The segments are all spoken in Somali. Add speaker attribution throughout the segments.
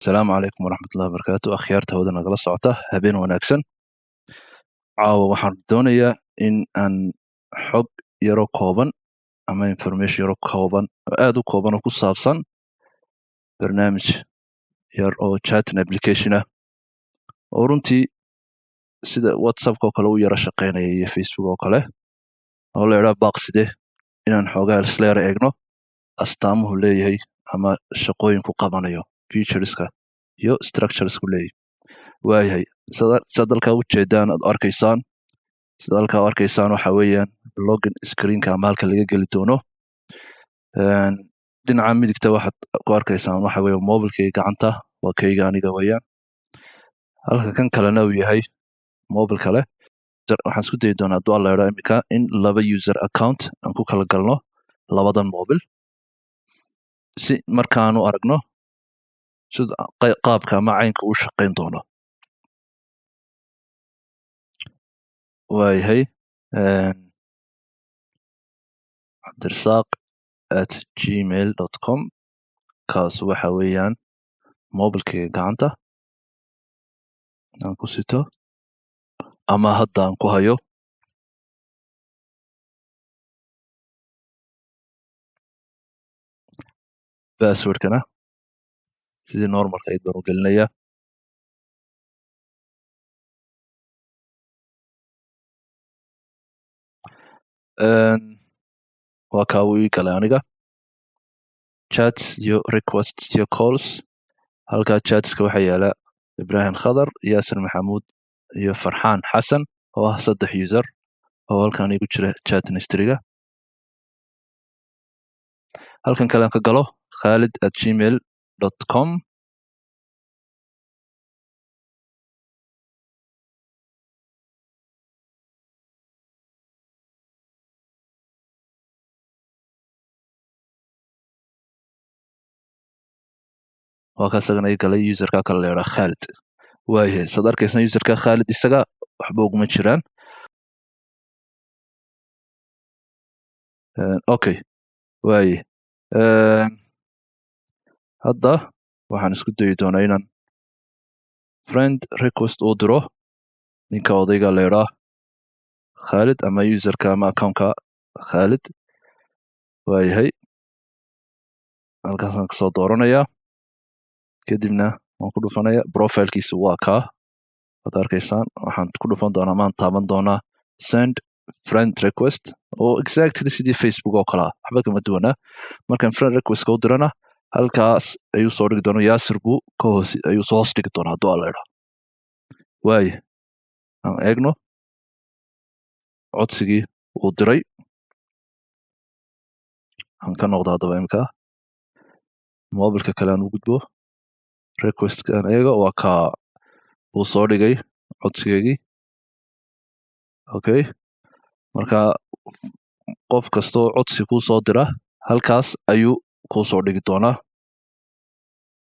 Speaker 1: Asalaamu calaykum waraxmatullahi wabarakaatu. Akhyaarta hawada nagala socota, habeen wanaagsan. Caawa waxaan doonayaa in aan xog yaro kooban ama information yaro kooban oo aad u kooban oo ku saabsan barnaamij yar oo chatting application ah oo runtii sida WhatsAppka oo kale u yara shaqeynaya iyo Facebook oo kale oo la idhaa Baaqside, inaan xoogaa isla yara eegno astaamuhu leeyahay ama shaqooyinku qabanayo, featureska iyo structuresku leeyahay. Waayahay, sidaad halkaa u jeedaan aad arkaysaan, sida halkaa u arkaysaan, waxa weeyaan login screenka ama halka laga geli doono. Dhinaca midigta waxaad ku arkaysaan waxa weeye mobilkayga gacanta, waa kayga aniga weeyaan, halka kan kalena uu yahay mobil kale. Waxaan isku dayi doonaa, hadduu Alla idhaa, imika in laba user account aan ku kala galno labadan mobil, si markaanu aragno sida qaabka ama caynka uu shaqayn doono. Waayahay, cabdirasaaq@gmail.com, kaas waxa weeyaan mobilkayga gacanta aan ku sito ama hadda aan ku hayo. Passwordkana sidii normalka ayd baan u gelinayaa. Waa kaa uu ii galay aniga. Chats iyo requests iyo calls, halkaa chatska waxaa yaala Ibrahim Khadar, Yaasir Maxamuud iyo Farxaan Xasan oo ah saddex user oo halkan igu jira chat historyga. Halkan kale aan ka galo, khalid@gmail.com. Waa ka isagana ii galay userka kale la yidhaa Khalid. Waayahay, saad arkaysaan, userka Khalid isaga waxba uguma jiraan. Okay, waaye, hadda waxaan isku dayi doonaa inaan friend request uu diro ninka odayga la yidhaa Khalid ama userka ama accountka Khalid. Waayahay, halkaasaan kasoo dooranayaa, kadibna waan ku dhufanaya. Profilekiisu waa kaa waad arkaysaan. Waxaan ku dhufan doonaa, maan taaban doonaa send friend request, oo exactly sidii Facebook oo kale ah, waxba kama duwanaa. Markaan friend requestka u dirana, halkaas ayuu soo dhigi doonaa. Yaasir buu ka hoos ayuu soo hoos dhigi doonaa, hadduu Alla idhaa. Waaye, aan eegno codsigii uu diray. Aan ka noqdo haddaba imika mobilka kale aan u gudbo, requestka aan eego. Waa kaa uu soo dhigay codsigeygii. Okay, marka qof kastoo codsi kuu soo dira halkaas ayuu kuu soo dhigi doonaa.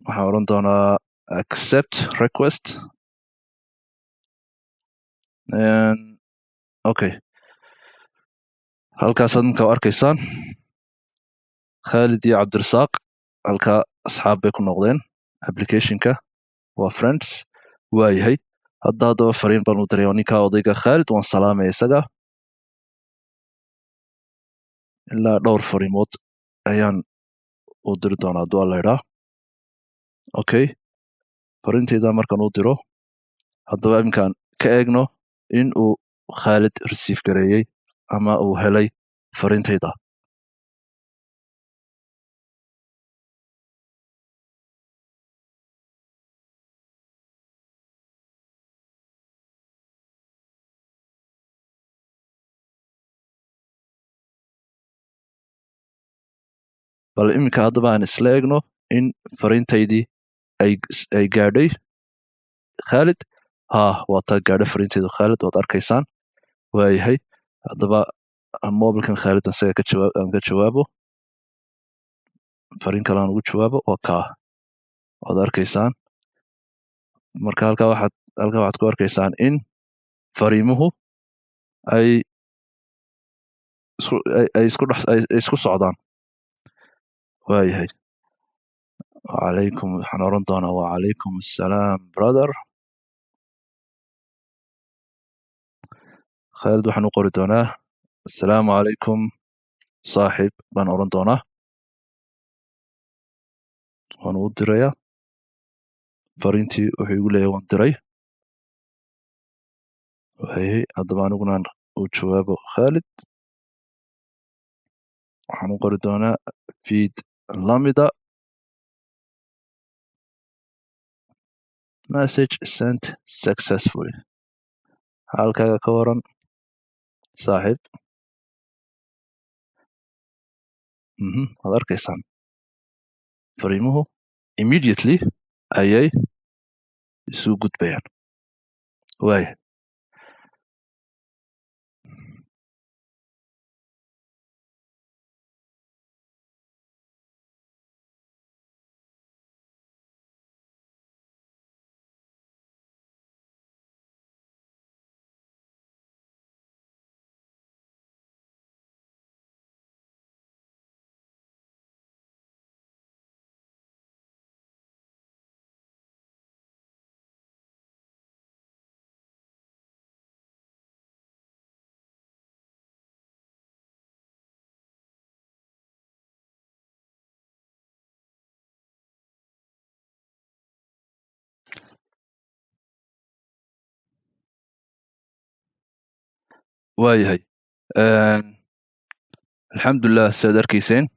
Speaker 1: Waxaan odhan doonaa accept request. Okay, halkaasaad markaa arkaysaan Khalid iyo Cabdirasaaq halkaa asxaab bay ku noqdeen applicationka, waa friends. Waayahay, haddaba fariin baan u diray oo ninkaa odayga Khalid waan salaamaya isaga. Ilaa dhowr fariimood ayaan u diri doonaa, hadduu Alla idhaa. Okay, fariintayda markaan u diro, haddaba iminkaan ka eegno in uu Khalid receive gareeyey ama uu helay fariintayda. Bal iminka haddaba aan isla eegno in fariintaydii ay gaadhay Khalid. Ha, waa taa gaadhay fariintaydu Khalid, waad arkaysaan. Waayahay, haddaba mobilkan Khalid isaga ka jawaab, aan ka jawaabo, fariin kale aan ugu jawaabo. Waa kaa, waad arkaysaan. Marka halkaa waxaad ku arkaysaan in fariimuhu ay isku dhex ay isku socdaan. Waayahay. Wacalaykum, waxaan oran doonaa wacalaykum assalaam, brother. Khaalid waxaan u qori doonaa assalaamu calaykum saaxib baan oran doonaa. Waan u dirayaa fariintii. Wuxuu igu leeyahay waan diray. Waayay, haddaba aniguna u jawaabo Khaalid. Waxaan u qori doonaa feed lamida, message sent successfully. Xaalkaaga ka waran, saaxiib? Waad arkaysaan, fariimuhu immediately ayay isu gudbayaan. Waaya. Waayahay, alxamdulilah, sidaad arkayseen,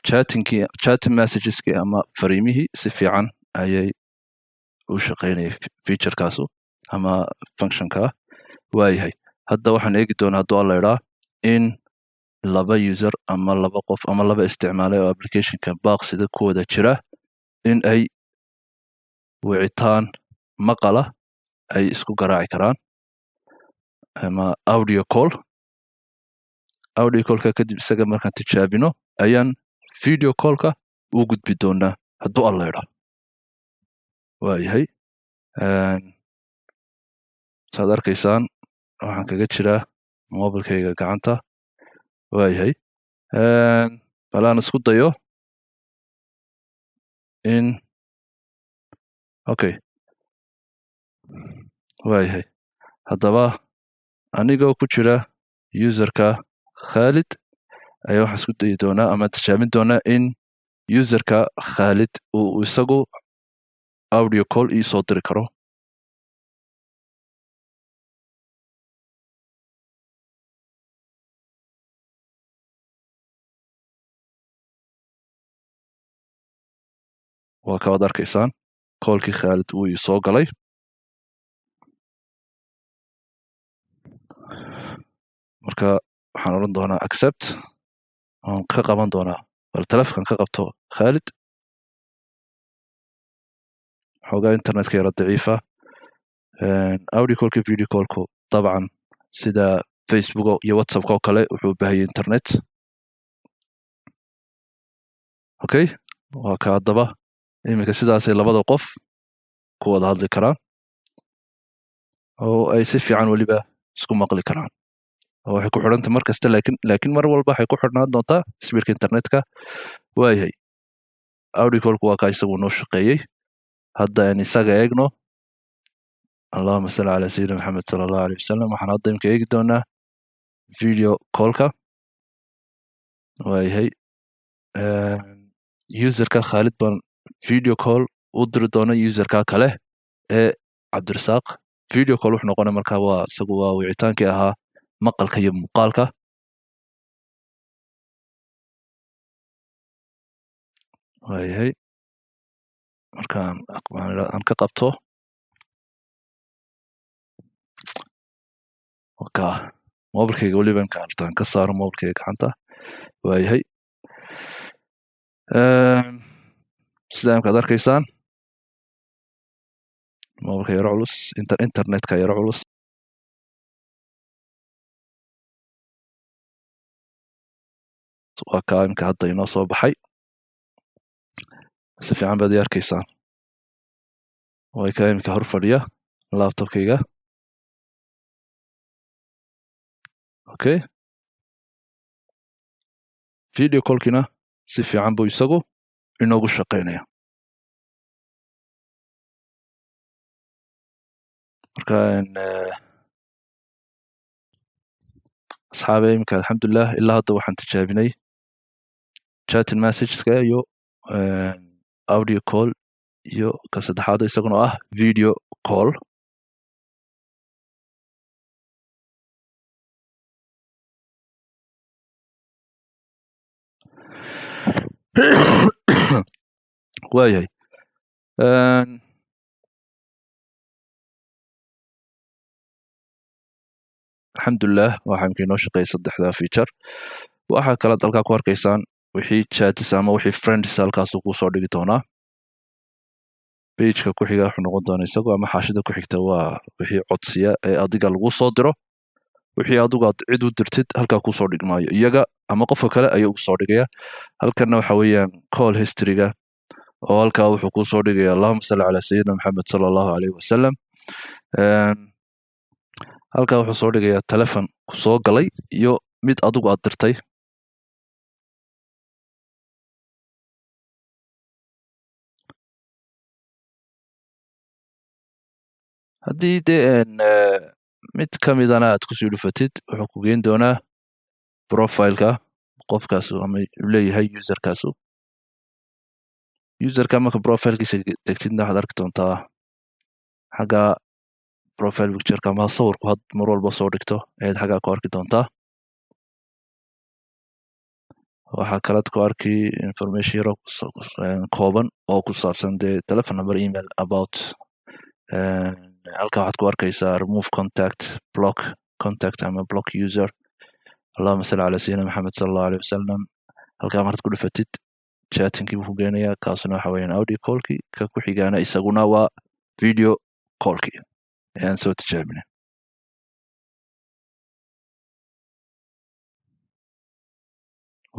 Speaker 1: chattingkii, chatting messageski ama fariimihii si fiican ayay u shaqaynayay, featurekaasu ama functionka. Waayahay, hadda waxaan eegi doonaa, hadduu Alla idhaa, in laba user ama laba qof ama laba isticmaalay oo applicationka Baaqsida ku wada jira in ay wicitaan maqala ay isku garaaci karaan ama audio call. Audio callka kadib, isaga markaan tijaabino, ayaan video callka u gudbi doonaa, hadduu Alla idhaa. Waayahay, saad arkaysaan, waxaan kaga jiraa mobilkayga gacanta. Waayahay, bal aan isku dayo in, okay, waayahay, haddaba anigoo ku jira userka Khalid ayaa waxaan isku dayi doonaa ama tijaabin doonaa in userka Khalid uu isagu audio call ii soo diri karo. Waa kawaad arkaysaan, callkii Khalid wuu ii soo galay. Marka waxaan odhan doonaa accept, waan ka qaban doonaa. Bal telefonkan ka qabto Khalid. Xoogaa internetka yara daciifa. Audio callka, video callku dabcan sida Facebook iyo WhatsAppka oo kale wuxuu u baahayay internet. Okay, waa ka. Haddaba iminka sidaasay labada qof ku wada hadli karaan oo ay si fiican weliba isku maqli karaan, oo waxay ku xidhanta mar kasta, laakiin mar walba waxay ku xidhnaan doontaa speedka internetka. Waayahay, audio callku waa kaa, isagu noo shaqeeyey. Hadda aan isaga eegno. Allahuma salli calaa sayidina Maxamed sala Allahu aleyh wasalam. Waxaan hadda imika eegi doonaa video callka. Waayahay, userka Khaalid baan video call u diri doona userka kale ee Cabdirasaaq. Video call wuxuu noqonaya marka waa isagu waa wicitaankii ahaa maqalka iyo muuqaalka. Waayahay, markaan aan ka qabto ka mobilkayga, weliba imkaan ka saaro mobilkayga gacanta. Waayahay, sida imkaad arkaysaan, mobilka yaro culus, internetka yaro culus. Waa kaa imka hadda inoo soo baxay. Si fiican baad ii arkaysaan. Way kaa imika hor fadhiya laptopkayga. Okay, video callkina si fiican buu isagu inoogu shaqeynaya. Marka asxaabe, iminka alxamdulilah ilaa hadda waxaan tijaabinay chatting messageska iyo audio call iyo ka saddexaad isaguna ah video call. Waayahay, alxamdulilah waxaa imika inoo shaqeeyay saddexda feature. Waxaa kalead halkaa ku arkaysaan wixii chats ama wixii friends halkaasuu kusoo dhigi doonaa. Pageka ku xiga wuxuu noqon doonaa isagu ama xaashida ku xigta waa wixii codsiya ee adiga lagu soo diro. Wixii adigu aad cid u dirtid halkaa kusoo dhigmaayo, iyaga ama qofka kale ayuu usoo dhigaya. Halkanna waxa weeyaan call historyga, oo halkaa wuxuu kusoo dhigaya "Allahuma salli calaa sayidina Maxamed sala Allahu alayhi wasalam". Halkaa wuxuu soo dhigayaa telefon kusoo galay iyo mid adigu aad dirtay. Haddii dee mid ka midana aad kusii dhufatid, wuxuu ku geen doonaa profileka qofkaasu ama uu leeyahay userkaasu. Userka marka profilekiisa tegtidna, waxaad arki doontaa xagga profile pictureka ama sawirku had mar walba soo dhigto ayaad xaggaa ku arki doontaa. Waxaa kalead ku arki information yaro kooban oo ku saabsan dee telephone number, email, about. Halkaa waxaad ku arkaysaa remove contact, block contact ama block user. Allahuma salli calaa sayidina Maxamed sala Allahu alayh wasalam. Halkaa markaad ku dhufatid, chattingkii buu ku geenayaa. Kaasuna waxa weeyaan audio callkii. Ka ku xigaana isaguna waa video callkii ayaan soo tijaabinay.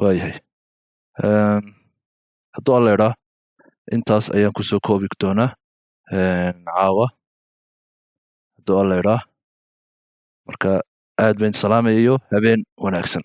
Speaker 1: Waayahay, hadduu Alla idhaa, intaas ayaan kusoo koobi doonaa caawa, hadduu Alla idhaa. Marka aad bayn salaamayayo, habeen wanaagsan.